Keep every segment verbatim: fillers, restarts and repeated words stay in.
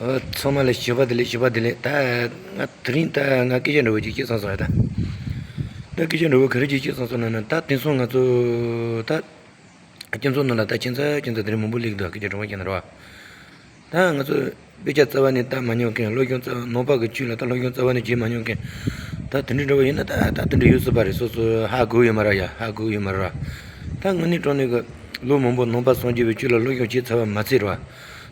ཨ། ཚང་མ་ལ་ཞུ་བ་བདེ་ལེགས། ཞུ་བ་བདེ་ལེགས། ད་ང་དེ་རིང་ད་ང་སྐད་ཆ་འདྲ་བོ་ཅིག་བཤད་བསམ་སོང་ཡ། ད་ད་སྐད་ཆ་འདྲ་བོ་ག་རེ་ཅིག་བཤད་བསམ་སོང་ན་ན། ད་དེང་སང་ང་ཚོ་ད་སྤྱི་ཚོགས་ནང་ལ་ད་ཁྱད་མཚར་ཁྱད་མཚར་དེ་རིང་མང་པོ་སླེབས་འདུག་སྐད་ཆ་དྲང་པོ་བཤད་ན་རེད་བ། ད་ང་ཚོ་དཔེ་ཆ་རྩ་བ་ནས་ལྟ་མ་མྱོང་མཁན། སློབ་སྦྱོང་རྩ་བ། ནང་པ་གི་ཆོས་ལ་ད་སློབ་སྦྱོང་རྩ་བ་ནས་བྱེད་མ་མྱོང་མཁན། ད་དེ་འདྲའི་འདྲ་བོ་ཡིན་ན་ད་ད་དེ་འདྲ་ཡོད་སྲིད་པ་རེད། སོ་སོ་ཧ་གོ་ཡོད་མ་རེད་ཡ། ཧ་གོ་ཡོད་མ་རེད་བ། ད་དངོས་གནས་དྲང་གནས་གི་ལོ་མང་པོ་ནང་པ་སངས་རྒྱས་པའི་ཆོས་ལ་སློབ་སྦྱོང་བྱས་ཚར་བ་མ་ཚད་རེད་བ།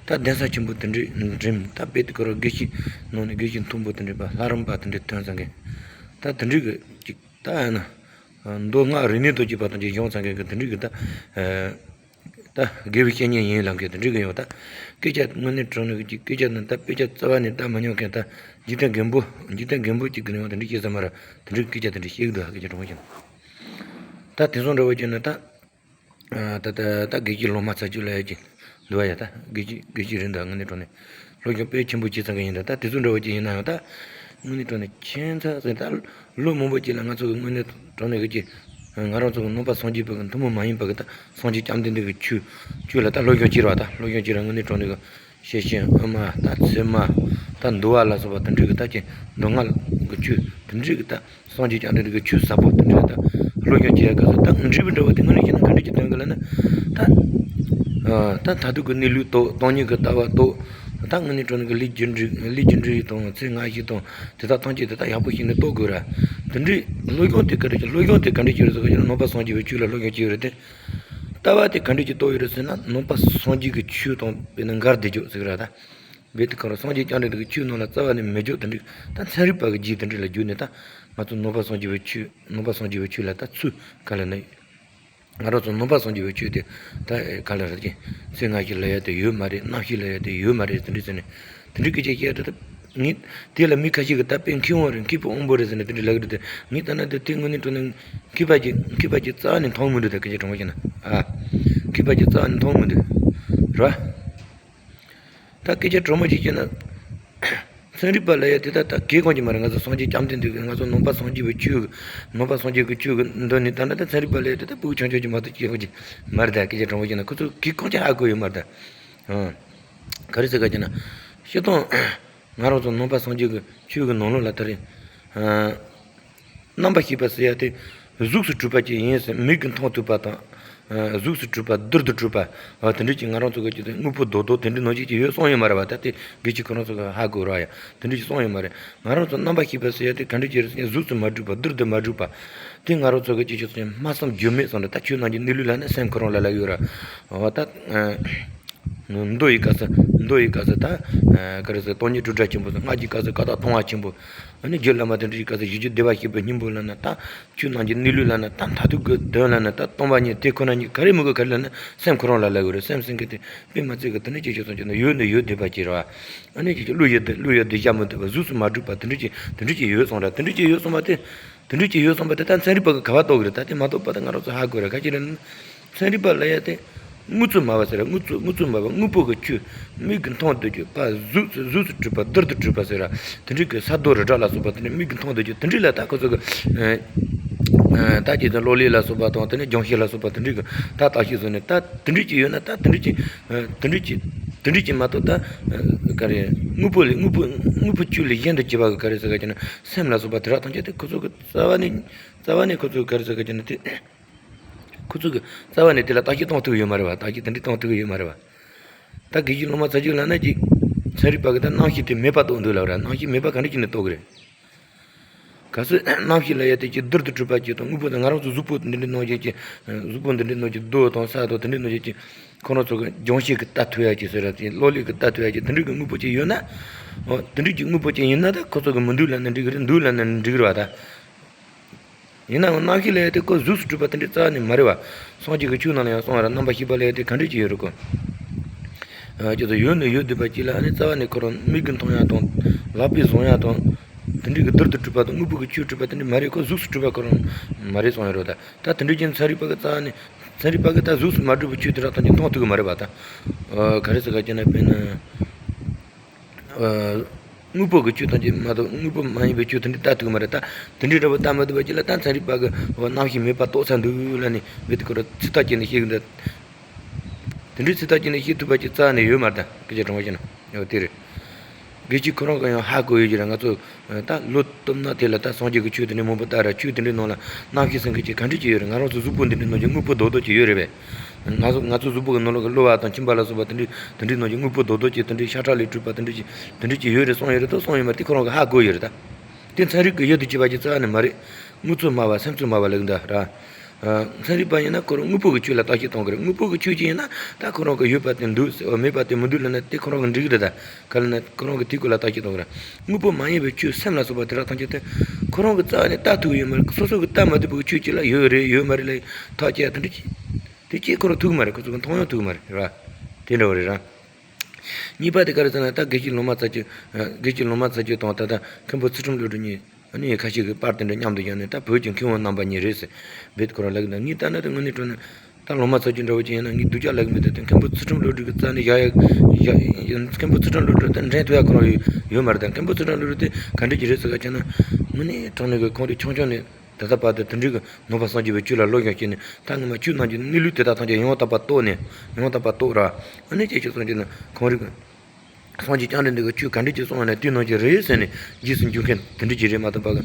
ད་གདན་ས་ཆེན་པོ་དེ་འདྲའི་འགྲིམ། ད་དཔེ་དེ་ཁོ་རང་དགེ་བཤེས་ནང་ནས་དགེ་བཤེས་མཐོན་པོ་དེ་འདྲའི་པ། ལྷ་རམས་པ་དེ་འདྲའི་ཐོན་ཚར་མཁན། ད་དེ་འདྲའི་གི་ཅིག་ད་ཡང་ན་མདོ་སྔགས་རིག་གནས་དང་བཅས་པ་དང་བཅས་སྦྱངས་ཚར་མཁན་གི་དེ་འདྲའི་གི་ད་ད་དགེ་བའི་བཤེས་གཉེན་ཡིན་ལབ་མཁན་དེ་འདྲའི་གི་ཡོང་། ད་སྐད་ཆ་དངོས་གནས་དྲང་གནས་ཀྱི་སྐད་ཆ་ནི་ད་དཔེ་ཆ་རྩ་བ་ནས་ལྟ་མ་མྱོང་མཁན། ད་འཇིག་རྟེན་རྒན་པོ། འཇིག་རྟེན་རྒན་པོ་གཅིག་གི་ནང་དེ་འདྲའི་བཤད་ས་མ་རེད། དེ་འདྲའི་སྐད་ཆ་དེ་འདྲ་བཤད་ཀྱི་འདུག་སྐད་ཆ་དྲང་པོ་བཤད་ན། ད་དེང་སང་འདྲ་བོ་བྱས་ན་ད་ད་ད་ད་དགེ་བཤེས་སློབ་མ་ཚར་གཅིག་ལ་ཡ་གཅིག་འདུག་བ་ཡ། ད་དགེ་བཤེས་དགེ་བཤེས་རེད་འདུག་དངོས་གནས་དྲང་གནས། སློབ་སྦྱོང་དཔེ་ཆེན་པོ་བྱས་ཚར་མཁན་ཡིན་ད། ད་དེ་ཚོ་འདྲ་བོ་ཅིག་ཡིན་ན་ཡང་ད་དངོས་གནས་དྲང་གནས་ཁྱད་མཚར་ཟེར། ད་ལོ་མང་པོ་ཅིག་ལ་ང་ཚོ་གི་དངོས་གནས་དྲང་གནས་གི་ཅིག་ང་རང་ཚོ་གི་ནང་པ་སངས་རྒྱས་པའི་གི་ཐུན་མོང་མ་ཡིན་པ་གི་ད་སངས་རྒྱས་བཅོམ་ལྡན་འདས་ཀྱི་ཆོས་ཆོས་ལ་ད་སློབ་སྦྱོང་བྱས་ར། ད་སློབ་སྦྱོང་བྱས་ར་དངོས་གནས་དྲང་གནས་གི་ཤེར་ཕྱིན་དབུ་མ། ད་ཚད་མ། ད་འདུལ་བ་ལ་སོགས་པ་དེ་འདྲའི་གི་ད་ཅིག་མདོ་སྔགས་གི་ཆོས་དེ་འདྲའི་གི་ད་སངས་རྒྱས་བཅོམ་ལྡན་འདས་ཀྱི་ཆོས་ཟབ་པོ་དེ་འདྲ་ད་སློབ་སྦྱོང་བྱེད་ཡ་ག་ཚོད་ད་འབྲས་བུ་འདྲ་བོ་དེ་དངོས་གནས་བྱས་ན་ག་འདྲ་ཅིག་སྟོན་གི་ལབ་ན། ད་ཨ་ད་མཐར་ཐུག་གི་གནས་ལུགས་རྟོགས། སྟོང་ཉིད་ཀྱི་ལྟ་བ་རྟོགས། ད་དངོས་གནས་དྲང་གནས་ཀྱི་ལས་རྒྱུ་འབྲས། ལས་རྒྱུ་འབྲས་དང་ཚེ་སྔ་ཕྱི་དང་དེ་དག་ཐམས་ཅད་དེ་དག་ཡག་པོ་ཤེས་ནས་རྟོགས་དགོས་ར། དེ་འདྲའི་སློབ་སྦྱོང་དེ་ག་འདྲ་ཅིག་སློབ་སྦྱོང་དེ་ག་འདྲ་ཅིག་རེད་ཟེར་ག་ཅིག་ན་ནང་པ་སངས་རྒྱས་པའི་ཆོས་ལ་སློབ་སྦྱོང་བྱེད་ཡོད་རེད་དེ། ལྟ་བ་དེ་ག་འདྲ་ཅིག་རྟོགས་ཡོད་རེད་ཟེར་ན་ནང་པ་སངས་རྒྱས་ཀྱི་ཆོས་དང་དཔེར་ན་འགལ་བསྡད་རྒྱུ་ཟེར་གི་ར། ད་རྦད་དེ་ཁོ་རང་སངས་རྒྱས་བཅོམ་ལྡན་འདས་ཀྱི་ཆོས་ནང་ལ་རྩ་བ་ནས་མེད་རྒྱུ་དེ་འདྲ། ད་ཚན་རིག་པ་གི་རྗེས་དེ་འདྲ་ལ་བརྒྱུད་ནས་ད་ང་ཚོ་ནང་པ་སངས་རྒྱས་པའི་ཆོས། ནང་པ་སངས་རྒྱས་པའི་ཆོས་ལ་ད་ཚུར་ག་ལ་ན་ང་རང་ཚོ་ནང་པ་སངས་རྒྱས་པའི་ཆོས་དེ་ད་ག་ལ་རེད་ཀྱི་ཚེ་སྔ་ཕྱི་ལབ་ཡ་དེ་ཡོད་མ་རེད། རྣམ་ཤེས་ལབ་ཡ་དེ་ཡོད་མ་རེད། དེ་འདྲ་ཟེར་ནས་དེ་འདྲའི་སྐད་ཆ་བཤད་ཡ་དེ། ད་ངས་དེ་ལ་མི་ཁ་ཤས་ཀྱིས་ད་དཔེ་མཁས་དབང་རེད། མཁས་པའི་དབང་པོ་རེད་ཟེར་ནས་དེ་འདྲ་ལབ་གི་འདུག་དེ་ངས་ལྟ་ན་དེ་དེ་དངོས་གནས་དྲང་གནས་མཁས་པ་ཅིག་མཁས་པ་ཅིག་རྩ་བ་ནས་མཐོང་མི་འདུག་ད་སྐད་ཆ་དྲང་པོ་བཤད་ན། ཨ། མཁས་པ་ཅིག་རྩ་བ་ནས་མཐོང་མི་འདུག་རེད་བ། ད་སྐད་ཆ་དྲང་མོ་ཅིག་བཤད་ན། ཚན་རིག་པ་ལབ་ཡ་དེ་ད་ད་གལ་གང་ཅིག་མ་རེད། ང་ཚོ་སངས་རྒྱས་བཅོམ་ལྡན་འདས་ཀྱི། ང་ཚོ་ནང་པ་སངས་རྒྱས་པའི་ཆོས་ཀྱི། ནང་པ་སངས་རྒྱས་ཀྱི་ཆོས་ཀྱི་མདུན་ནས་ད་ན་ད་ཚན་རིག་པ་ལབ་ཡ་དེ་ད་སྤུ་གུ་ཆུང་ཆུང་ཅིག་མ་གཏོགས་གལ་གང་ཅིག་མ་རེད། ད་སྐད་ཆ་དྲང་པོ་བཤད་ན་ཁོ་ཚོ་གལ་གང་ཅིག་ཧ་གོ་ཡོད་མ་རེད་ད། ཨང་། ག་རེ་ཟེར་ག་ཅེ་ན། སྤྱིར་བཏང་ང་རང་ཚོ་ནང་པ་སངས་རྒྱས་ཀྱི་ཆོས་ཀྱི་ནང་ལོགས་ལ་ད་རེས། ཨ། རྣམ་པར་ཤེས་པ་ཟེར་ཡ་དེ་གཟུགས་སུ་གྲུབ་པ་ཅིག་ཡིན་ཟེར། མིག་གིས་མཐོང་ཐུབ་པ་དང་། ཨ། གཟུགས་སུ་གྲུབ་པ། རྡུལ་དུ་གྲུབ་པ། ཨ། དེ་འདྲ་ཅིག་ང་རང་ཚོ་གི་ཅིག་དངོས་པོ་རྡོག་རྡོག་དེ་འདྲ་ནང་བཞིན་ཅིག་ཡོད་གསུངས་ཡོད་མ་རེད་བ། ད་དེ་དགེ་བཤེས་ཁོ་རང་ཚོ་གི་ཧ་གོ་ར་ཡ། དེ་འདྲ་ཅིག་གསུངས་ཡོད་མ་རེད། ང་རང་ཚོ་རྣམ་པར་ཤེས་པ་ཟེར་ཡ་དེ་ག་འདྲ་ཅིག་རེད་ཟེར་ན་གཟུགས་སུ་མ་གྲུབ་པ། རྡུལ་དུ་མ་གྲུབ་པ། དེ་ང་རང་ཚོ་གི་ཅིག་ཅིག་སོང་སྨྲ་བསམ་སྒྱུ་མེད་ཙམ་རེད། ད་ཆོས་རྣམས་ཀྱི་གནས་ལུགས་ལབ་ན་སེམས་ཁོ་རང་ལ་ལབ་ཡོད་ར། འོ་ད། ཨ། མདོ་ཡི་སྐབས་སུ། མདོ་ཡི་སྐབས་སུ་ད། ཨ། ག་རེ་ཟེར། སྟོང་ཉིད་སྤྲོས་བྲལ་ཆེན་པོ་ཟེར། སྔགས་ཀྱི་སྐབས་སུ་ཀ་དག་སྟོང་པ་ཆེན་པོ། ཨ་ནི་རྒྱུད་བླ་མ་དེ་འདྲ་ཡི་སྐབས་སུ་ཞི་རྒྱས་བདེ་བར་གཤེགས་པའི་སྙིང་པོ་ལབ་ན། ད་ཆོས་རྣམས་ཀྱི་གནས་ལུགས་ལབ་ན། ད་མཐར་ཐུག་གི་དོན་ལབ་ན། ད་སྟོང་པ་ཉིད་དེ་ཁོ་ན་ཉིད། ག་རེ་མི་དགོས་ག་རེ་ལབ་ན་སེམས་ཁོ་རང་ལ་ལབ་དགོས་རེད། སེམས་ཟེར་མཁན་དེ་དཔེ་མ་ཚིག་གི་དེ་འདྲ་ཅིག་བྱས་སོང་ཅིག་ན་ཡོད་ནི་ཡོད་བསྡད་པ་ཅིག་རེད་བ། ཨ་ནི་ཅིག་ཅིག་བློ་ཡུལ་དུ། བློ་ཡུལ་དུ་བཞག་མི་ཐུབ་པ། གཟུགས་སུ་མ་གྲུབ་པ་དེ་འདྲ་ཅིག་དེ་འདྲ་ཅིག་ཡོད་སོང་ར། དེ་འདྲ་ཅིག་ཡོད་སོང་བ་དེ། དེ་འདྲ་ཅིག་ཡོད་སོང་བ་དེ་ད་ཚན་རིག་པ་གིས་ག་པར་རྟོགས་ཀྱི་རེད། ད་དེ་མ་རྟོགས་པ་ད་ང་རང་ཚོ་ཧ་གོ་རེད། ག་ཅི་རེད་ན། ཚན་རིག་པ་ལབ་ཡ་དེ་དངོས་ཚུལ་སྨྲ་བ་ཟེར་ར། དངོས་ཚུལ། དངོས་ཚུལ་སྨྲ་བ། དངོས་པོ་གི་ཆོས། མིག་གིས་མཐོང་ཐུབ་རྒྱུ་པ། གཟུགས་སུ། གཟུགས་སུ་གྲུབ་པ། རྡུལ་དུ་གྲུབ་པ་ཟེར་ར། དེ་འདྲ་གི་ས་རྡོ་རི་བྲག་ལ་སོགས་པ་དེ་འདྲ་མིག་གིས་མཐོང་ཐུབ་རྒྱུ་དེ་འདྲ་ལ་ད་ཁོ་ཚོ་གི། ཨ། ད་ཅིག་ད་གློག་ཀླད་ལ་སོགས་པ་དང་། དེ་ནས་རྒྱང་ཤེལ་ལ་སོགས་པ་དེ་འདྲ་གི་ད་བརྟག་ཞིབ་བཟོས་ནས། ད་དེ་འདྲ་ཅིག་ཡོད་ན། ད་དེ་འདྲ་ཅིག་ཨ། དེ་འདྲ་ཅིག་དེ་འདྲ་ཅིག་མ་གཏོགས། ད་ག་རེ། དངོས་པོ་ལས། དངོས་པོ། དངོས་པོ་བཅུ་ལས་གཞན་དུ་གྱུར་པ་གི་ག་རེ་ཟེར་ག་ཅེ་ན། སེམས་ལ་སོགས་པ་དེ་དག་ཐམས་ཅད་དེ་ཁོ་ཚོ་གི་རྩ་བ་ནས། རྩ་བ་ནས་ཁོ་ཚོ་གི་ག་རེ་ཟེར་ག་ཅེ་ན། དེ་ཁོ་ཚོ་གི་རྩ་བ་ནས་དེ་ལ་བརྟག་དཔྱད་གཏོང་ཐུབ་ཡོད་མ་རེད་བ། བརྟག་དཔྱད་དེ་འདྲ་གཏོང་ཐུབ་ཡོད་མ་རེད་བ། ད་དགེ་བཤེས་སློབ་མ་ཚར་གཅིག་ལབ་ན་ཅིག་ཚན་རིག་པ་གིས་ད་རྣམ་ཤེས་དེ་མེད་པ་རྟོགས་འདུག་ལབ་ར། རྣམ་ཤེས་མེད་པ་ག་འདྲ་བྱས་ནས་རྟོགས་གི་རེད། གལ་སྲིད་རྣམ་ཤེས་ལབ་ཡ་དེ་ཅིག་རྡུལ་དུ་གྲུབ་པ་ཅིག་དང་། དངོས་པོ་དང་། ང་རང་ཚོ་གཟུགས་པོ་འདི་འདྲའི་ནང་བཞིན་གྱི། གཟུགས་པོ་འདི་འདྲའི་ནང་གི་རྡོ་དང་ས་དང་། དེ་འདྲའི་ནང་བཞིན་གྱི་ཁོ་རང་ཚོ་གི་རྒྱང་ཤེལ་གྱིས་ལྟ་ཐུབ་ཡ་ཅིག་ཟེར་ར། དེ་གློག་ཀླད་ཀྱིས་ལྟ་ཐུབ་ཡ་ཅིག་དེ་འདྲའི་གི་དངོས་པོ་ཅིག་ཡོད་ན། འོ། དེ་འདྲའི་གི་དངོས་པོ་ཅིག་ཡིན་ན་ད་ཁོ་ཚོ་གིས་མི་འདུག་ལབ་ན་འགྲིག་གི་རེད། འདུག་ལབ་ན་འགྲིག་གི་རེད་བ། ད་ཡིན་ནའང་རྣམ་ཤེས་ལབ་ཡ་དེ་ཁོ་གཟུགས་སུ་གྲུབ་པ་དེ་འདྲ་རྩ་བ་ནས་མ་རེད་བ། སངས་རྒྱས་ཀྱི་ཆོས་ནང་ལ་ཡང་གསུངས་པ་རེད། རྣམ་པར་ཤེས་པ་ལབ་ཡ་དེ་ག་འདྲ་ཅིག་ཡོད་རེད་གོ། ཨ། ཁྱེད་ཚོ་ཡོད་ནི་ཡོད་བསྡད་པ་ཅིག་ལ། ཨ་ནི་རྩ་བ་ནས་ཁོ་རང་མིག་གིས་མཐོང་ཡ་དང་། ལག་པས་བཟུང་ཡ་དང་། དེ་འདྲའི་གི་རྡུལ་དུ་གྲུབ་པ་དང་། དངོས་པོ་གི་ཆོས་གྲུབ་པ་དེ་འདྲ་མ་རེད། ཁོ་གཟུགས་སུ་གྲུབ་པ་ཁོ་རང་མ་རེད་གསུངས་ཡོད་རེད། ད་ད་དེ་འདྲ་ཅན་ཚན་རིག་པ་གིས་རྩ་བ་ནས། ཚན་རིག་པ་གིས་ད་གཟུགས་སུ་མ་གྲུབ་པའི་ཆོས་དེ་དག་ཐམས་ཅད་མཐོང་ཐུབ་གི་མ་རེད་པ། ད། ཨ། ག་རེ་ཟེར་ག་ཅེ་ན། དཔེར་ན། ཨ། དངོས་པོ་གི་ཆོས་ཐམས་ཅད་མ་གཏོགས་དངོས་པོ་མ་ཡིན་པའི་ཆོས་དེ་འདྲ་ལྟ་ཐུབ་ཀྱི་མ་རེད། ད་དེ་འདྲའི་འདྲ་བོ་ལྟ་མ་ཐུབ་པ་ཅིག་ལ་ད་ཚན་རིག་པ་གིས། འོ། རྣམ་ཤེས་མེད་པ་རྟོགས་ཚར་འདུག་ལབ་ནས་རྦད་དེ་ཁོ་རང་ཚིག་ཐག་བཅད་ནས་བཤད་གི་འདུག་དེ་འདྲའི་ཚིག་ཐག་བཅད་ནས་བཤད་ཐུབ་པ་ཅིག་རྩ་ནས་ཡོད་མ་རེད། ད་སྐད་ཆ་དྲང་པོ་བཤད་ན། འོ། དེ་རེད། དགེ་བཤེས་ཁོ་རང་གིས་ཡང་ཧ་གོ་ཡོད་ཀྱི་རེད། ང་ཚོ་ད་ལོ་སྟོད་ན་དེ་ལ་ད་སངས་རྒྱས་ཀྱི་ཆོས་དེ་འདྲ་མང་པོ་ལྟ་ར། ཆོས་དེ་འདྲའི་ནང་ལ་རྣམ་ཤེས་སེམས་ཀྱི་ཆོས་ག་འདྲ་ཅིག་ཡོད་རེད། ང་རང་ཚོ་གཟུགས་པོ་འདི་འདྲའི་ནང་གི་དངོས་པོ་རྡོག་རྡོག་ཅིག་ཡོད་རེད་པས། ང་ཚོ་ང་ཚོ་གཟུགས་པོ་གི་ནང་ལོགས་ཀྱི་གློ་བ་དང་མཆིན་པ་ལ་སོགས་པ་དེ་འདྲའི་དེ་འདྲའི་ནང་གི་དངོས་པོ་རྡོག་རྡོག་ཅིག་དེ་འདྲའི་ཤ་ཁྲག་ལས་གྲུབ་པ་དེ་འདྲ་ཅིག་དེ་འདྲ་ཅིག་ཡོད་རེད་གསུངས་ཡོད་རེད་དམ་གསུངས་ཡོད་མ་རེད། དེ་ཁོ་རང་གིས་ཧ་གོ་ཡོད་རེད་ད། དེ་ཚན་རིག་གི་ཡུལ་དུ་གྱུར་པ་ཅིག་རྩ་བ་ནས་མ་རེད། དངོས་ཚུལ་སྨྲ་བ་སེམས་ཚུལ་སྨྲ་བ་ལབ་ཀྱི་འདུག་ར། ཨ། ཚན་རིག་པ་ཡིན་ན་ཁོ་རང་དངོས་པོ་གི་ཆོས་ལ་བརྟག་དཔྱད་གཏོང་གི་རེད། དངོས་པོ་གི་ཆོས་ཅིག་ཡིན་ན་ད་ཁོ་རང་གི་ཡོད་པ་དེ་འདུག་ཟེར་བ། མེད་པ་དེ་མི་འདུག་ལབ་ན་དེ་ཁོ་རང་གི་འགྲིག་གི་རེད་ད། ག་ལབ་ན་ཁོ་རང་གི་དེའི་སྐོར་ལ་བརྟག་དཔྱད་གཏོང་གི་རེད། དངོས་པོ་མ་ཡིན་པའི་ཆོས་སེམས་ལ་སོགས་པ་དེ་དག་ཐམས་ཅད་དེ་ཁོ་རང་གི་རྩ་བ་ནས་བལྟ་ཐུབ་ཀྱི་ཡོད་མ་རེད། སོ་སོ་གིས་བལྟ་མ་ཐུབ་པའི་ཆོས་ཅིག་ལ་ཡོད་རེད་ཡོད་མ་རེད་ལབ་ཐག་བཅད་དེ་འདྲ་ཅིག་དེ་ཅིག་ཁོ་རང་ཐུག་གི་མ་རེད། ཁོ་ཚོ་གིས་མཐོང་ཡང་ཐུག་གི་མ་རེད། རེད་བ། དེ་འདྲ་བ་རེད་ར། གཉིས་པ་དེ་ག་རེ་ཟེར་ན་ད་དགེ་བཤེས་ལོ་མ་ཚ་ཁྱོད། དགེ་བཤེས་ལོ་མ་ཚ་ཁྱོད་དང་ད་ལྟ་མཁན་པོ་ཚུལ་ཁྲིམས་བློ་གྲོས་གཉིས་ཨ་ནི་ཁ་ཤས་ཀྱིས་པར་དེ་འདྲ་མཉམ་དུ་བཞག་ནས་ད་བོད་ཀྱི་མཁས་དབང་རྣམ་པ་གཉིས་རེད་ཟེར་བེད་ཁོ་རང་ལབ་ཀྱི་འདུག་ངས་ལྟ་ན་ད་དངོས་གནས་དྲང་གནས་ད་ལོ་མ་ཚ་ཁྱོད་འདྲ་བོ་ཅིག་ཡིན་ན་ངས་སྡུག་ཅག་ལབ་ཀྱི་མེད། ད་དེ་མཁན་པོ་ཚུལ་ཁྲིམས་བློ་གྲོས་ཀྱི་རྩ་ནས་བཞག་ཡ་བཞག་ཡིན། མཁན་པོ་ཚུལ་ཁྲིམས་བློ་གྲོས་ད་འགྲན་ཐུབ་ཡ་ཁོ་རང་ཡོད་ཡོད་མ་རེད། ད་མཁན་པོ་ཚུལ་ཁྲིམས་བློ་གྲོས་དེ་ག་འདྲ་ཅིག་རེད་ཟེར་ག་བྱས་ན་དངོས་གནས་དྲང་གནས་ཀྱི་ཁོང་རང་ཆུང་ཆུང་ནས། ད་ལྟ་བར་དུ་དེ་འདྲའི་གི་ནང་པ་སངས་རྒྱས་པའི་ཆོས་ལ་བློ་སྦྱོང་བྱས་ནས་ད་སྔོན་མ་ཆོས་རྣམས་ཀྱི་གནས་ལུགས་དེ་དག་ཐམས་ཅད་ཡང་དག་པར་རྟོགས་ནས་ཡང་དག་པར་རྟོགས་ར། ཨ་ནི་ཅིག་ཅིག་སོང་རྗེས་ནས་ཁོང་རིག་སངས་རྒྱས་བཅོམ་ལྡན་འདས་ཀྱིས་ཆོས་ག་འདྲ་ཅིག་གསུངས་པ་ན་དེ་ནང་བཞིན་རེད་ཟེར་ནས་རྗེས་སུ་འཇུག་མཁན་དེ་འདྲ་ཅིག་རེད་མ་གཏོགས་པ།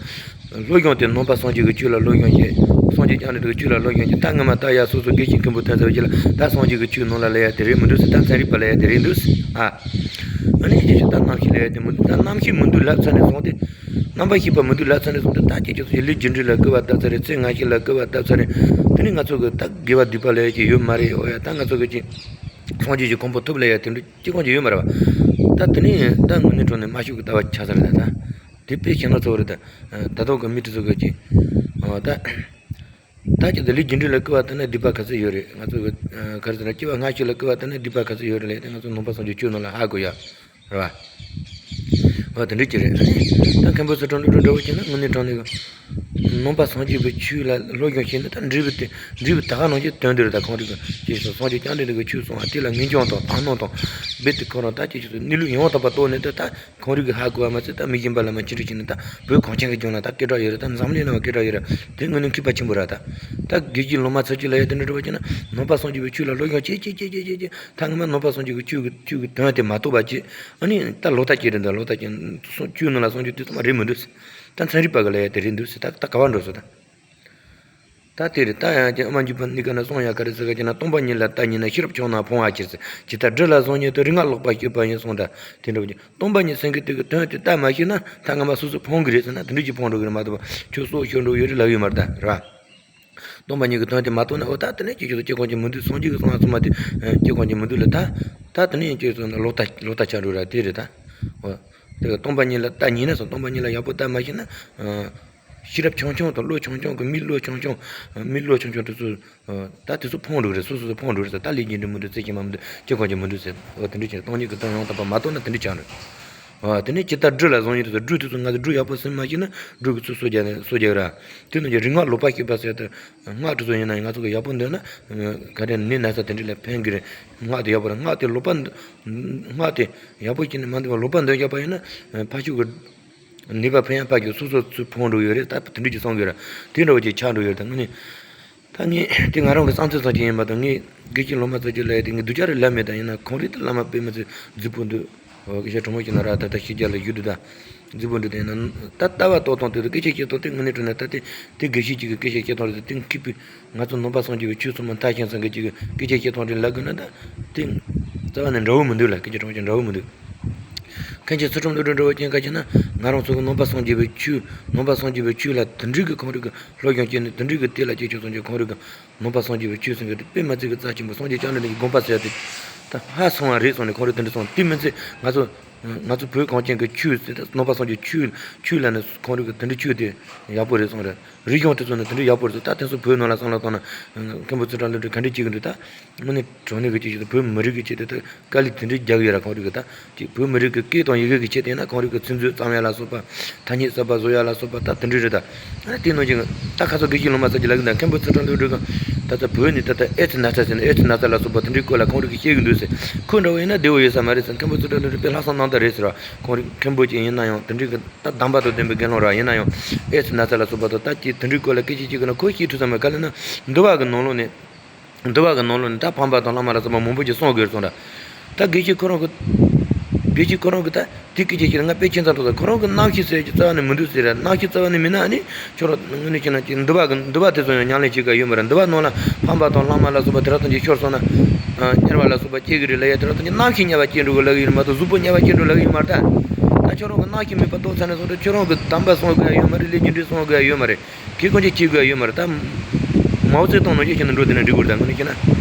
བློ་སྦྱོང་དེ་ནང་པ་སངས་རྒྱས་ཀྱི་ཆོས་ལ་བློ་སྦྱོང་བྱས། སངས་རྒྱས་བཅོམ་ལྡན་འདས་ཀྱི་ཆོས་ལ་བློ་སྦྱོང་བྱས། ད་སྔོན་མ་ད་ཡར་སོ་སོ་དགེ་བཤེས་མཁན་པོ་ཐོན་ཚར་བའི་རྗེས་ལ་ད་སངས་རྒྱས་ཀྱི་ཆོས་ནང་ལ་ལབ་ཡ་དེ་རེད་མི་འདུག་ཟེར། ད་ཚན་རིག་པ་ལབ་ཡ་དེ་རེད་འདུག་ཟེར། ཨ། ཨ་ནི་རྗེས་སུ་ད་རྣམ་ཤེས་ལབ་ཡ་དེ་མི་འདུག་ད་རྣམ་ཤེས་མི་འདུག་ལབ་ཚར་ནས་བཟུང་སྟེ། རྣམ་པར་ཤེས་པ་མི་འདུག་ལབ་ཚར་ནས་བཟུང་སྟེ་ད་ཁྱེད་ཚོ་ལས་རྒྱུ་འབྲས་ལ་སྐུར་བ་བཏབ་ཚར་རེད། ཚེ་སྔ་ཕྱི་ལ་སྐུར་བ་བཏབ་ཚར་རེད། དེ་ནས་ང་ཚོ་གི་ད་དགེ་བ་སྡིག་པ་ལབ་ཡ་ཅིག་ཡོད་མ་རེད། འོ་ཡ་ད་ང་ཚོ་གི་ཅིག་སངས་རྒྱས་ཀྱི་གོ་འཕང་ཐོབ་ལབ་ཡ་དེ་འདྲ་ཅི་གང་ཅིག་ཡོད་མ་རེད་བ། ད་དེ་ནས་ད་དངོས་གནས་དྲང་གནས་མ་ཤུགས་ཀྱི་ལྟ་བ་ཆགས་ཚར་རེད། ད་ད་དེ་དཔེ་ཁྱེད་རང་ཚོ་རེད། ད་ད་དུང་གི་མི་དེ་ཚོ་གི་ཅིག་འོ་ད། ད་ཁྱེད་ཚོ་ལས་རྒྱུ་འབྲས་ལ་སྐུར་བ་བཏབ་ན་སྡིག་པ་ག་ཚོད་ཡོད་རེད། ང་ཚོ་གི་ག་རེ་ཟེར་ན་སྐྱེ་བ་སྔ་ཕྱི་ལ་སྐུར་བ་བཏབ་ན་སྡིག་པ་ག་ཚོད་ཡོད་རེད་ལབ་ཡ་དེ་ང་ཚོ་ནང་པ་སངས་རྒྱས་ཆོས་ནང་ལ་ཧ་གོ་ཡ། རེད་བ། འོ་དེ་འདྲ་ཅིག་རེད། ད་མཁན་པོ་ཚུལ་ཁྲིམས་བློ་གྲོས་འདྲ་བོ་བྱས་ན་དངོས་གནས་དྲང་གནས་གི་ནང་པ་སངས་རྒྱས་པའི་ཆོས་ལ་སློབ་སྦྱོང་བྱས་ན་ད་འབྲས་བུ་དེ་འབྲས་བུ་ད་ག་ནང་བཞིན་དོན་དེ་རེད། ད་ཁོང་རིག་གི་ཅེས་སོ་སངས་རྒྱས་བཅོམ་ལྡན་འདས་ཀྱི་ཆོས་གསུངས་པ་དེ་ལ་ངེས་འབྱུང་དང་དག་སྣང་དང་རྦད་དེ་ཁོ་རང་ད་ཅེས་སོ་གནས་ལུགས་ཡང་དག་པར་རྟོགས་ནས་ད་ད། ཁོང་རིག་གི་ཧ་གོ་བ་མ་ཚད་ད་མི་གཞན་པ་ལ་མ་ཅི་འདྲ་བྱས་ནས་ད་བོད་གངས་ཅན་གྱི་ལྗོངས་ལ་ད་སྐད་གྲགས་ཡོད་རེད། ད་འཛམ་གླིང་ནང་སྐད་གྲགས་ཡོད་རེད། དེ་དངོས་གནས་མཁས་པ་ཆེན་པོ་རེད། ད་ད་དགེ་བཤེས་ལོ་མ་ཚ་ཁྱོད་ལབ་ཡ་དེ་འདྲ་འདྲ་བ་བྱས་ན་ནང་པ་སངས་རྒྱས་པའི་ཆོས་ལ་སློབ་སྦྱོང་བྱེད་བྱེད་བྱེད་བྱེད་བྱེད་ད་སྔོན་མ་ནང་པ་སངས་རྒྱས་ཀྱི་ཆོས་ཀྱི་ཆོས་ཀྱི་དོན་དེ་མ་རྟོགས་པ་བྱས། ཨ་ནི་ད་ལོག་ལྟ་སྐྱེས་རེད། འདི་ལོག་ལྟ་སྐྱེས་སོང་ཆོས་ནང་ལ་སངས་རྒྱས་དེ་ཚང་མ་རེད་མི་འདུག་ཟེར། ད་ཚན་རིག་པ་གི་ལབ་ཡ་དེ་རེད་འདུག་ཟེར། ད་ད་ག་བ་འགྲོ་སོང་ད། ད་དེ་རེད། ད་ཡང་ཀྱང་ཨ་མ་འཇུག་པ་གཉིས་ཀ་ན་གསུང་ཡ་ག་རེ་ཟེར་ག་ཅེ་ན། སྟོང་པ་ཉིད་ལ་ལྟ་ཉེས་ན། ཤེས་རབ་བྱུང་ན་ཕོངས་པ་ཕྱིར་ཟེར། ཇི་ལྟར་སྦྲུལ་ལ་བཟང་ཉིད་དུ། རིག་སྔགས་ལོག་པར་སྤྱོད་པ་ཡིན་གསུངས། ད་དེ་འདྲ་བོ་ཅིག་སྟོང་པ་ཉིད་སེང་གེ་དེ་གི་དོན་དེ་ལྟ་མ་ཤེས་ན་ད་སྔ་མ་སོ་སོ་ཕོངས་གི་རེད་ཟེར་ན་དེ་འདྲ་ཅིག་ཕོངས་འགྲོ་གི་རེད་མ་གཏོགས་ཁྱོད་སྲོག་ཤོར་འགྲོ་ཡོད་རེད་ལབ་ཡོད་མ་རེད་ད། རེད་བ། སྟོང་པ་ཉིད་ཀྱི་དོན་དེ་མ་རྟོགས་ན་འོ་ད་དེ་ནས་ཁྱེད་ཚོ་སྐྱེ་ཁམས་ཀྱི་མི་འདུག་སངས་རྒྱས་ཀྱི་གསུང་བ་ཚང་མ་དེ་སྐྱེ་ཁམས་ཀྱི་མི་འདུག་ལ་ད། ད་དེ་ནས་ཁྱེད་ཚོ་ལོག་ལྟ་ལོག་ལྟ་ཆགས་འགྲོ་ར་དེ་རེད་ད། འོ། དེ་སྟོང་པ་ཉིད་ལ་ལྟ་ཉེས་ན་སོང་། སྟོང་པ་ཉིད་ལ་ཡག་པོ་ལྟ་མ་ཤེས་ན། ཤེས་རབ་ཆུང་ཆུང་དང་བློ་ཆུང་ཆུང་གི་མི་བློ་ཆུང་ཆུང་། མི་བློ་ཆུང་ཆུང་དེ་ཚོ། ད་དེ་ཚོ་ཕོངས་འགྲོ་གི་རེད། སོ་སོ་སོ་ཕོངས་འགྲོ་གི་རེད། ད་ལས་རྒྱུ་འབྲས་མི་འདུག་རྩེ་གཅིག་མ་མི་འདུག་སྐྱེ་ཁམས་ཀྱི་མི་འདུག་ཟེར། འོ་དེ་འདྲ་བྱས་སྟོང་ཉིད་ཀྱི་དོན་ཡང་དག་པར་མ་རྟོགས་ན་དེ་འདྲ་ཆགས་འགྲོ། འོ་དེ་ནས་ཇི་ལྟར་སྦྲུལ་ལ་བཟང་ཉིད་དུ་ཟེར། སྦྲུལ་དེ་ཚོ་ང་ཚོ་སྦྲུལ་ཡག་པོ་ཟིན་མ་ཤེས་ན་སྦྲུལ་གི་ཚུར་གསོ་རྒྱག་ནས་གསོ་རྒྱག་གི་ར། དེ་ནང་གི་རིག་སྔགས་ལོག་པར་སྤྱོད་པ་ཟེར་ཏེ། སྔགས་དེ་ཚོ་ཡིན་ན་ང་ཚོ་གི་ཡག་པོ་འདོན་ན། ག་རེ་ནད་ན་ཚ་དེ་འདྲ་ལ་ཕན་གི་རེད། སྔགས་དེ་ཡག་པོ་རེད། སྔགས་དེ་ལོག་པ། སྔགས་དེ་ཡག་པོ་བྱས་ནས་མ་འདོན་པར་ལོག་པ་འདོན་བཞག་པ་ཡིན་ན། ཕར་ཕྱོགས་གི་ནད་པ་ཕན་ཡང་ཕར་ཕྱོགས་སོ་སོ་ཚུར་ཕོངས་འགྲོ་ཡོད་རེད། ད་དེ་འདྲ་ཅིག་བསམ་གི་ར། དེ་འདྲ་བོ་ཅིག་ཆགས་འགྲོ་ཡོད་རེད། ད་དངོས་གནས། ད་ངས་དེ་ང་རང་གི་བསམ་ཚུལ་ཙམ་ཅིག་ཡིན་པ་དང་། ངས་དགེ་བཤེས་ལོ་མ་ཚ་ཁྱོད་ལབ་ཡ་དེ་ངས་སྡུག་ཅག་རེད་ལབ་མེད། ད་ཡིན་ན་ཁོང་རིག་ད་བླ་མ་དཔེ་མི་སྲིད་རྫིག་པོ་འདུག་འོ་སྐད་ཆ་དྲང་མོ་བཤད་ན་ར། ད་ལྟ་ཕྱི་རྒྱལ་ལ་བཞུགས་འདུག་ད་རྫིག་པོ་འདུག་དེ་ཡིན་ན་ད་ལྟ་བ་ཏོག་ཙམ་དེ་ཚོ་སྐད་ཆ་བཤད་སྟངས་དེ་དངོས་གནས་དྲང་གནས་ད་དེ་དེ་དགེ་བཤེས་གཅིག་གི་སྐད་ཆ་བཤད་སྟངས་རེད། དེ་མཁས་པའི་ང་ཚོ་ནང་པ་སངས་རྒྱས་པའི་ཆོས་ཚང་མ་མཐར་ཕྱིན་ཚང་གི་གཅིག་གི་སྐད་ཆ་བཤད་སྟངས་རེད་ལབ་དགོས་ན་ད་དེ་རྩ་བ་ནས་འདྲ་བོ་མི་འདུག་ལ། སྐད་ཆ་དྲང་མོ་བཤད་འདྲ་བོ་མི་འདུག་མཁན་ཆེན་ཚུལ་ཁྲིམས་བློ་གྲོས་བ་ཅན་ག་ཅེ་ན། ང་རང་ཚོ་གི་ནང་པ་སངས་རྒྱས་པའི་ཆོས། ནང་པ་སངས་རྒྱས་པའི་ཆོས་ལ་དེ་འདྲའི་གི་ཁོང་རིག་གི་སློབ་སྦྱོང་བྱས་ནས་དེ་འདྲའི་གི་དེ་ལ་སྐྱེས་ཆོག་སངས་རྒྱས་ཁོང་རིག་གི་ནང་པ་སངས་རྒྱས་པའི་ཆོས་ཟེར་མཁན་དེ་དཔེ་མི་སྲིད་གི་རྩ་ཆེན་པོ། སངས་རྒྱས་བཅོམ་ལྡན་འདས་ཀྱི་དགོངས་པ་ཟེར་ཡ་དེ་ད་ཧ་སོང་བ་རེད་གསུངས་ནས་ཁོང་རིག་དེ་འདྲ་གསུངས། དེ་མི་ཚད་ང་ཚོ་ང་ཚོ་བོད་གངས་ཅན་གི་ཆོས་ཟེར་ད་ནང་པ་སངས་རྒྱས་ཆོས་ཆོས་ལབ་ནས་ཁོང་རིག་གི་དེ་འདྲའི་ཆོས་དེ་ཡག་པོ་རེད་གསུངས་རེད། རིག་གཞུང་དེ་ཚོ་ནི་དེ་འདྲའི་ཡག་པོ་རེད་ཟེར། ད་དེ་ཚོ་བོད་ནང་ལ་བསམ་བློ་བཏང་ན་མཁན་པོ་ཚུལ་ཁྲིམས་བློ་གྲོས་ག་འདྲ་བྱེད་གི་འདུག་ད་དངོས་གནས་དྲང་གནས་ཀྱི་ཅིག་བོད་མི་རིགས་ཀྱི་ཆེད་དུ་ད་དཀའ་ལས་དེ་འདྲའི་རྒྱག་གི་ཡོད་ར། ཁོང་རིག་གི་ད་ཅིག་བོད་མི་རིགས་ཀྱི་སྐད་དང་ཡི་གེ་གི་ཆེད་དུ་ཡིན་ན་ཁོང་རིག་གི་ཚིག་མཛོད་བརྩམ་ཡ་ལ་སོགས་པ། ཐ་སྙད་གསར་པ་བཟོ་ཡ་ལ་སོགས་པ་ད་དེ་འདྲའི་རེད་ད། ཨ་ནི་དེ་ནང་བཞིན་ད་ཁ་སང་དགེ་བཤེས་ལོ་མ་ཚ་ཁྱོད་ལབ་གི་འདུག་མཁན་པོ་ཚུལ་ཁྲིམས་བློ་གྲོས་གི་ད་ལྟ་བོད་ནས་ད་ལྟ་ཨེ་ཙི་ན་ཚ་ཟེར་ནས་ཨེ་ཙི་ན་ཚ་ལ་སོགས་པ་དེ་འདྲའི་སྐོར་ལ་ཁོང་རིག་གི་བཤད་གི་འདུག་ཟེར། ཁོ་འདྲ་བོ་ཡིན་ན་བདེ་བོ་ཡོད་ས་མ་རེད་ཟེར། མཁན་པོ་ཚུལ་ཁྲིམས་བློ་གྲོས་དཔེ་ལྷག་བསམ་རྣམ་དག་རེད་ཟེར་བ། ཁོང་རིག་མཁན་པོ་ཅིག་ཡིན་ན་ཡང་དེ་འདྲའི་གི་ད་གདམས་པ་དང་ལྡན་པའི་དགེ་སློང་ར་ཡིན་ན་ཡང་ཨེ་ཙི་ན་ཚ་ལ་སོགས་པ་དང་ད་ཅིག་དེ་འདྲའི་སྐོར་ལ་སྐད་ཆ་བཤད་གི་ན་ཁོ་བཤད་ཐུབ་ས་མ་རེད། ག་ལབ་ན་འདུལ་བ་གི་ནང་ལོགས་ནས། འདུལ་བ་གི་ནང་ལོགས་ནས་ད་ཕམ་པ་དང་བླ་མ་ལ་སོགས་པ་མང་པོ་ཅིག་གསུང་དགོས་གསུངས་ར། ད་དགེ་བཤེས་ཁོ་རང་གི་ དེ་བཞིན་ཁོ་རང་གི་ད་དེ་སྐད་ཆ་ཞིག་ལ་ང་དཔེ་ཁྱད་མཚར་འདུག་ད་ཁོ་རང་གི་རྣམ་ཤེས་ཟེར་གྱི་རྩ་བ་ནས་མི་འདུག་ཟེར་ར། རྣམ་ཤེས་རྩ་བ་ནས་མིན་ན་ཨ་ནི་ཁྱོད་རང་དངོས་གནས་བྱས་ན་ཅིག་འདུལ་བ་གི་འདུལ་བ་དེ་ཚོ་ཡང་ཉམས་ལེན་བྱེད་དགོས་ཡོད་མ་རེད། འདུལ་བ་ནང་ལ་ཕམ་པ་དང་བླ་མ་ལ་སོགས་པ་དེ་ར་ཐམས་ཅད་ཤོར་སོང་ན། དམྱལ་བ་ལ་སོགས་པ་སྐྱེ་གི་རེད་ལབ་ཡ་དེ་ར་ཐམས་ཅད་རྣམ་ཤེས་དམྱལ་བ་སྐྱེ་འགྲོ་གི་ལབ་ཡོད་མ་གཏོགས་གཟུགས་པོ་དམྱལ་བ་སྐྱེ་འགྲོ་ལབ་ཡོད་མ་རེད་ད། ད་ཁྱོད་རང་གི་རྣམ་ཤེས་མེད་པ་རྟོགས་ཚར་ནས་བཟུང་སྟེ་ཁྱོད་རང་གི་དམ་པ་སྲུང་དགོས་ཡ་ཡོད་མ་རེད། ལས་རྒྱུ་འབྲས་སྲུང་དགོས་ཡ་ཡོད་མ་རེད། གལ་ཀུན་གྱི་སྐྱེ་དགོས་ཡ་ཡོད་མ་རེད་ད། མའོ་ཙེ་ཏུང་ནང་བཞིན་བྱས་ནས་འགྲོ་དེ་ནས་འགྲིག་གི་རེད་ད། དངོས་གནས་བྱས་ན།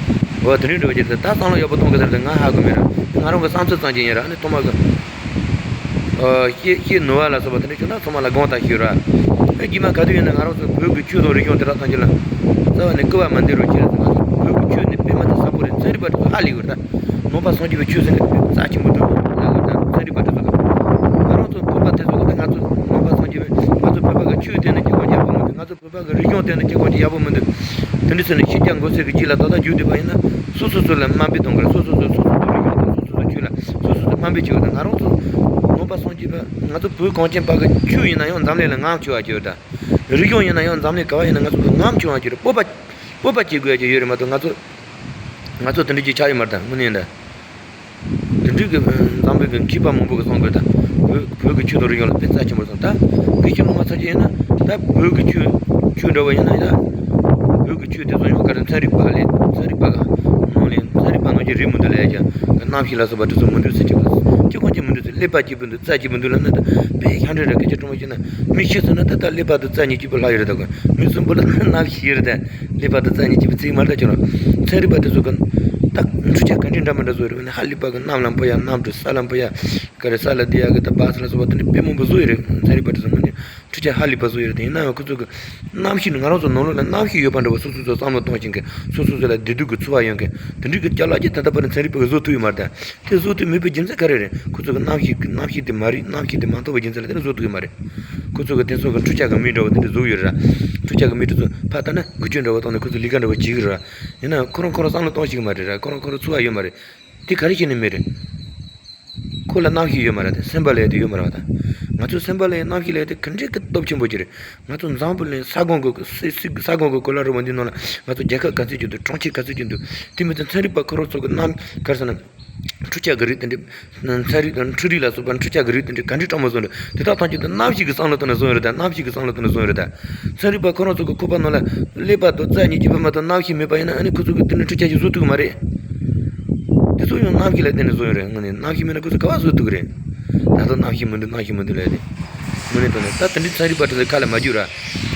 འོ་དེ་འདྲའི་འགྲོ་བ་ཅིག་རེད་ད། ད་བསམ་བློ་ཡག་པོ་གཏོང་དགོས་ཟེར་ད་ང་ཧ་གོ་མེད་ར། ང་རང་གི་བསམ་ཚུལ་ཙམ་ཅིག་ཡིན་ར། ཨ་ནི་ཐོག་མ་གི་ཨ་ཤེས་ཤེས་ནུས་པ་ལ་སོགས་པ་དེ་འདྲ་བྱུང་ན་ཚང་མ་ལ་དགོངས་དག་ཞུ་ར། ཨ་རྗེས་མ་ག་དུས་ཡིན་ན་ང་རང་ཚོ་བོད་ཀྱི་ཆོས་དང་རིག་གཞུང་དེ་དག་ཐམས་ཅད་ལ་རྩ་བ་ནས་སྐུར་བ་མ་འདེབས་རོགས་གྱིས། ང་ཚོ་བོད་ཀྱི་ཆོས་ནི་དཔེ་མ་ཚད་ཟབ་པོ་རེད། ཚན་རིག་པ་དེ་ཚོ་ཧ་ལས་ཡོད་ར། ནང་པ་སངས་རྒྱས་པའི་ཆོས་ཟེར་མཁན་དེ་རྩ་ཆེན་པོ་འདུག་ལབ་ཡོད་ད། ཚན་རིག་པ་དེ་ཚོ་གི་ང་རང་ཚོ་བོད་པ་དེ་ཚོ་གི་ད་ང་ཚོ་ནང་པ་སངས་རྒྱས་པའི་ང་ཚོ་བོད་པ་གི་ཆོས་དེ་ནི་སྤྱི་ཁོག་རྒྱ་པོ་མི་འདུག་ང་ཚོ་བོད་པ་གི་རིག་གཞུང་དེ་ནི་སྤྱི་ཁོག་ཅིག་ཡག་པོ་མི་འདུག་དེ་འདྲ་ཟེར་ནས་ཤི་རྒྱག་མགོ་ཚོས་ཀྱི་རྗེས་ལ་ད་ལྟ་རྒྱུག་བསྡད་པ་ཡིན་ན་སོ་སོ་སོ་ལ་དམའ་འབེབས་གཏོང་དགོས་རེད། སོ་སོ་སོ་སོ་སོ་སོ་རིག་གཞུང་དང་སོ་སོ་སོ་ཆོས་ལ་སོ་སོ་སོ་དམའ་འབེབས་བྱེད་དགོས་རེད། ང་རང་ཚོ་ནང་པ་སངས་རྒྱས་པ་ང་ཚོ་བོད་གངས་ཅན་པ་གི་ཆོས་ཡིན་ན་ཡང་འཛམ་གླིང་ལ་ངོམ་ཆེ་བ་ཅིག་ཡོད་ད། རིག་གཞུང་ཡིན་ན་ཡང་འཛམ་གླིང་ག་བ་ཡིན་ན་ང་ཚོ་གི་ངོམ་ཆེ་བ་ཅིག་རེད། སྤོབས་པ་སྤོབས་པ་སྐྱེ་དགོས་ཡ་ཅིག་ཡོད་རེད་མ་གཏོགས་ང་ཚོ་ང་ཚོ་དེ་འདྲ་ཅིག་ཆགས་ཡོད་མ་རེད་ད། དངོས་གནས་ཡིན་ད། དེ་འདྲའི་གི་འཛམ་བུའི་གི་མཁས་པ་མང་པོ་གི་གསུང་དགོས་ད། བོད་བོད་ཀྱི་ཆོས་དང་རིག་གཞུང་ལ་དཔེ་རྩ་ཆེན་པོ་གསུངས་ད། དགེ་བཤེས་སློབ་མ་ཚོ་ཅིག་ཡིན་ན་ད་བོད་ཀྱི་ཆོས་ཆོས་འདྲ་བོ་ཡིན་ན་ཡ། བོད་ཀྱི་ཆོས་དེ་ཚོ་ཡང་ག་རེ་ཚན་རིག་པ་ལས་ཚན་རིག་པ་ག་ནང་ལས་ཚན་རིག་པ་ནང་གི་རིགས་མི་འདུག་ལབ་ཡ་ཀྱང་རྣམ་ཤེས་ལ་སོགས་པ་དེ་ཚོ་མི་འདུག་ཟེར་གྱི་སྤྱི་ཁོག་ཅིག་མི་འདུག་ཟེར། ཀླད་པ་གཅིག་པུ་འདུག་རྩ་གཅིག་པུ་འདུག་ལབ་ན་ད་དཔེ་ཤ་འདྲ་རེད། སྐད་ཆ་དྲང་མོ་བཤད་ན་མི་ཤི་སོང་ན་ད་ལྟ་ཀླད་པ་དང་རྩ་གཉིས་གཅིག་པུ་ལྷག་ཡོད་རེད། ད་གོ་མི་གསོན་པོ་ལ་རྣམ་ཤེས་ཡོད་རེད་ད། ཀླད་པ་དང་རྩ་གཉིས་གཅིག་པུ་ཚིག་མ་རེད་ད་ཁྱོད་རང་ཚན་རིག་པ་དེ་ཚོ་གི་ད་འཕྲུལ་ཆས་ག་འདྲའི་འདྲ་མི་འདྲ་བཟོ་ཡོད་རེད། ཧ་ལས་པ་གི་གནམ་ལ་འཕུར་ཡ། གནམ་གྲུ་ས་ལ་འཕུར་ཡ། ག་རེ་ས་ལ་བསྡད་ཡ་གི་ད་བ་ས་ལ་སོགས་པ་དེ་འདྲ་དཔེ་མང་པོ་བཟོ་ཡོད་རེད། ཚན་རིག་པ་དེ་ཚོ་མི་འདི་འཕྲུལ་ཆས་ཧ་ལས་པ་བཟོ་ཡོད་རེད། དེ་ཡིན་ན་ཡང་ཁོ་ཚོ་གི་རྣམ་ཤེས་ནི་ང་རང་ཚོ་ནང་ལོགས་ལ་རྣམ་ཤེས་ཡོད་པ་འདྲ་བོ་སོ་སོ་ཚོ་བསམ་བློ་གཏོང་ཤེས་མཁན། སོ་སོ་ཚོ་ལ་བདེ་སྡུག་གི་ཚོར་བ་ཡོང་མཁན་དེ་འདྲའི་གི་ཅ་ལག་ཅིག་ད་ལྟ་བར་ནས་ཚན་རིག་པ་གིས་བཟོ་ཐུབ་ཡོད་མ་རེད་ད། དེ་བཟོ་ཐུབ་མེད་པའི་རྒྱུ་མཚན་ག་རེ་རེད། ཁོ་ཚོ་གི་རྣམ་ཤེས་ཀྱི་རྣམ་ཤེས་དེ་མ་རིག་རྣམ་ཤེས་དེ་མ་རྟོགས་པའི་རྒྱུ་མཚན་ལ་དེ་འདྲ་བཟོ་ཐུབ་ཀྱི་མ་རེད། ཁོ་ཚོ་གི་དེ་ཚོ་གི་འཕྲུལ་ཆས་གི་མི་འདྲ་བོ་དེ་འདྲ་བཟོ་གི་ཡོད་རེད། འཕྲུལ་ཆས་གི་མི་དེ་ཚོ་ཕར་ལྟ་ན་འགུལ་སྐྱོད་འདྲ་བོ་བཏང་ནས་ཁོ་ཚོ་ལས་ཀ་འདྲ་བོ་བྱེད་གི་རེད། ཡིན་ན་ཁོ་རང་ཁོ་རང་བསམ་བློ་གཏོང་ཤེས་གི་མ་རེད་ར། ཁོ་རང་ཁོ་རང་ཚོར་བ་ཡོད་མ་རེད། དེ་ག་རེ་བྱས་ནས་མེད་རེད། ཁོ་ལ་རྣམ་ཤེས་ཡོད་མ་རེད་དེ། སེམས་པ་ལབ་ཡ་དེ་ཡོད་མ་རེད་བ་ད། ང་ཚོའི་སེམས་པ་ལབ་ཡ་རྣམ་ཤེས་ལབ་ཡ་དེ་ག་འདྲའི་གི་སྟོབས་ཆེན་པོ་ཅིག་རེད། ང་ཚོ་འཛམ་བུ་གླིང་ས་སྒང་གི་སི་སི་ས་སྒང་གི་གོ་ལ་རིལ་བ་འདིའི་ནང་ལ་ང་ཚོ་རྒྱལ་ཁབ་ག་ཚོད་ཅིག་འདུག་གྲོང་ཁྱེར་ག་ཚོད་ཅིག་འདུག་དེ་མིན་ཚོ་ཚན་རིག་པ་ཁོ་རང་ཚོ་གི་རྣམ་ག་རེ་ཟེར་ན། འཕྲུལ་ཆས་ཀྱི་རིགས་དེ་འདྲ། ཚན་རིག་དང་འཕྲུལ་རིག་ལ་སོགས་པ་འཕྲུལ་ཆས་ཀྱི་རིགས་དེ་འདྲ་ག་འདྲའི་སྤྲང་མོ་བཟོ་འདྲ། དེ་དག་ཐམས་ཅད་དེ་རྣམ་ཤེས་ཀྱི་བསམ་བློ་བཏང་ནས་བཟོ་ཡོད་རེད་ད། རྣམ་ཤེས་ཀྱི་བསམ་བློ་བཏང་ནས་བཟོ་ཡོད་རེད་ད། ཚན་རིག་པ་ཁོ་རང་ཚོ་གི་ཁོག་པ་ནང་ལ་ཀླད་པ་དང་རྩ་གཉིས་ཀྱི་བུ་མ་གཏོགས་རྣམ་ཤེས་མེད་པ་ཡིན་ན་ཨ་ནི་ཁོ་ཚོ་གི་དེ་འདྲའི་འཕྲུལ་ཆས་ཅིག་བཟོ་ཐུབ་ཀྱི་མ་རེད། དེ་ཚོ་ཡང་རྣམ་ཤེས་ལ་བརྟེན་ནས་བཟོ་ཡོད་རེད། དངོས་གནས་རྣམ་ཤེས་མེད་ན་ཁོ་ཚོ་ག་པར་བཟོ་ཐུབ་ཀྱི་རེད། ད་ལྟ་རྣམ་ཤེས་མི་འདུག་རྣམ་ཤེས་མི་འདུག་ལབ་དེ། དངོས་གནས་དྲང་གནས་ད་དེ་འདྲའི་ཚན་རིག་པ་དེ་ཚོ་ཁ་ལ་མ་རྒྱུག་ར།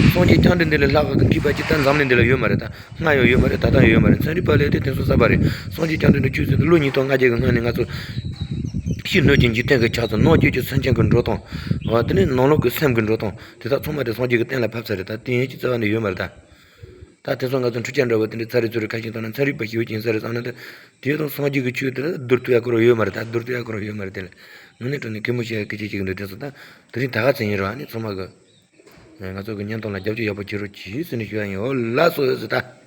སངས་རྒྱས་བཅོམ་ལྡན་འདས་ལས་ལྷག་པ་གི་མཁས་པ་ཅིག་ད་འཛམ་གླིང་འདི་ལ་ཡོད་མ་རེད་ད། སྔ་ཡང་ཡོད་མ་རེད། ད་ལྟ་ཡང་ཡོད་མ་རེད། ཚན་རིག་པ་ལས་དེ་དེང་སང་གསར་པ་རེད། སངས་རྒྱས་བཅོམ་ལྡན་འདས་ཆོས་ཟེར་དུས་ལོ་ཉིས་སྟོང་ལྔ་བརྒྱ་གི་སྔོན་ནས་ང་ཚོ་ཕྱི་སྣོད་ཀྱི་འཇིག་རྟེན་གྱི་ཆགས་ཚུལ། ནང་བཅུད་ཀྱི་སེམས་ཅན་གྱི་འགྲོ་སྟངས། འོ་དེ་ནས་ནང་ལོགས་ཀྱི་སེམས་ཀྱི་འགྲོ་སྟངས་དེ་དག་ཚང་མ་དེ་སངས་རྒྱས་ཀྱིས་གཏན་ལ་ཕབ་ཚར་རེད། ད་དེ་ཡན་གྱི་རྩ་བ་ནས་ཡོད་མ་རེད་ད། ད་དེང་སང་ང་ཚོ་འཕྲུལ་ཆས་འདྲ་བོ་དེ་འདྲའི་ཚ་རེ་ཚུ་རེ་ཁ་ཤས་བཏང་ན་ཚན་རིག་པ་ཞེ་པོ་ཅིག་ཡིན་ས་རེད་བསམ་ན། ད་དེ་དང་སངས་རྒྱས་ཀྱི་ཆོས་དེ་ལ་བསྡུར་ཐུབ་ཡ་ཁོ་རང་ཡོད་མ་རེད། ད་བསྡུར་ཐུབ་ཡ་ཁོ་རང་ཡོད་མ་རེད། དེ་ལ་དངོས་གནས་དྲང་གནས་གད་མོ་བཤད་ཡ་སྐད་ཆ་ཅིག་འདུག་དེ་ཚོ་ད་དེ་རིང་ད་ག་ཚོད་ཡིན་རོགས། ཨ་ནི་ཚང་མ་གི་ང་ཚོ་གི་བརྙན་ཐུང་ལ་རྒྱབ་སྐྱོར་ཡག་པོ་བྱེད་རོགས་གྱིས་ཟེར་ནས་ཞུ་ཡ་ཡིན། འོ་ལགས་སོ་ཟེར་ད།